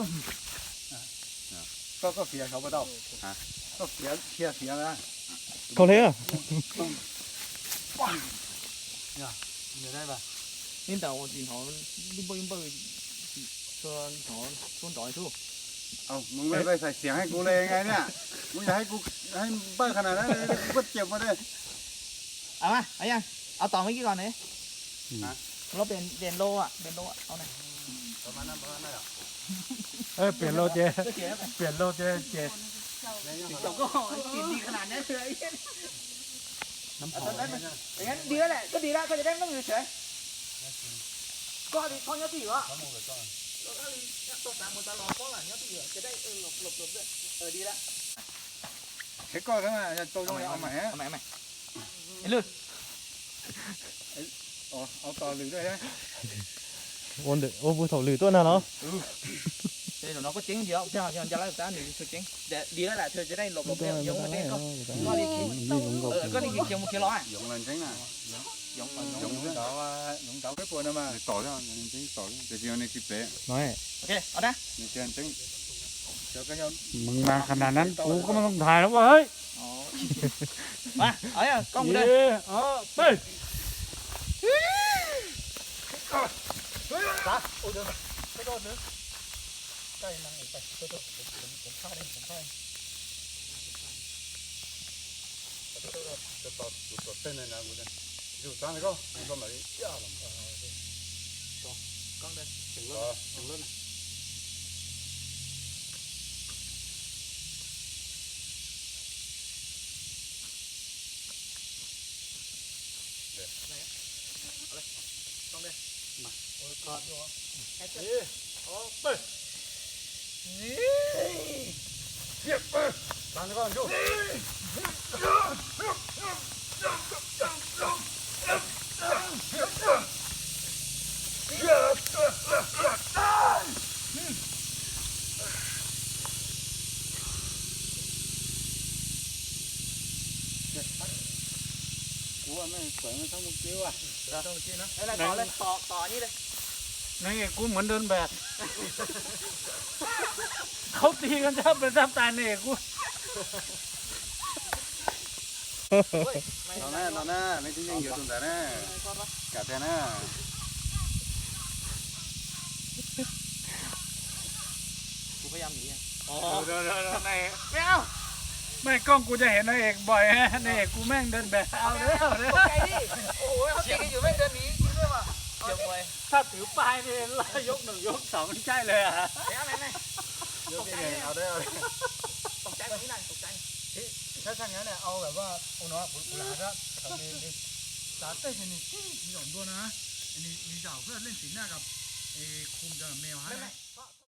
Koj, koj fiav xyov puas tau? Koj fiav, fiav, fiav na. Koj hle. Ib ntawd ua tsis hnov lub npawj npawj, txhua hnov suab nrov xwb. Mus npawj xaiv xiav hais kuv le ngai na. Kuv yog hais kuv hais npawj qhov na, kuv koj ciam mus de. Au, au tom me kib ko ne. Lub pem, pem lou, pem lou au na. Pem lou ces, pem lou ces ces. Di lawm, koj di lawm, koj cov dab neeg ywg sawv. Koj li thob nyob twj ywm os. Koj li tau xav mus tau los pob mas nyob twj ywm, cov dab neeg lom lom di lawm. Seb koj xwb mas yog tau zoo yog au mas. Lwm. Au tos lwm tuaj. Ua ntawm ua puag thaum lwm tuaj na los. Zaum no koj ceeb ntsis, nco lawv tab nws tsis tshua ceeb. Di lawm, cov dab neeg lom lom, yoov ua teb koj. Koj li khiav mus khiav los. Yoov los ntseeb na. Yoov nrauv, yoov nrauv peb puas no mas. Tom thiab, ntseeb tom thiab, tiam sis nws tsis pem. Nws tsis ntseeb. Mws mas qhov nas nab kuv koj muaj txooj thais na ua hais. Koj mus de. Peb. Kuv ua nej txawm nej txhob mus kiv ua. Neeg es kuv muab dawb npeg. Khaub tig koj ntshab pes tab tais nej kuv. Los na, los na, nej tib neeg yuav tus ntawd na. Kam tiag na. Mej koj kuv cov hev no es npais ne kuv meej dawb npeg. Tshaj twv pais li laj yuav nws yuav txaus ntshai li. Saib txhaj nyob ne, au, kuv lam xav tej ces nws tsis zaum ntua no, nws zaum peb leej txiv na, es khum cov me hab.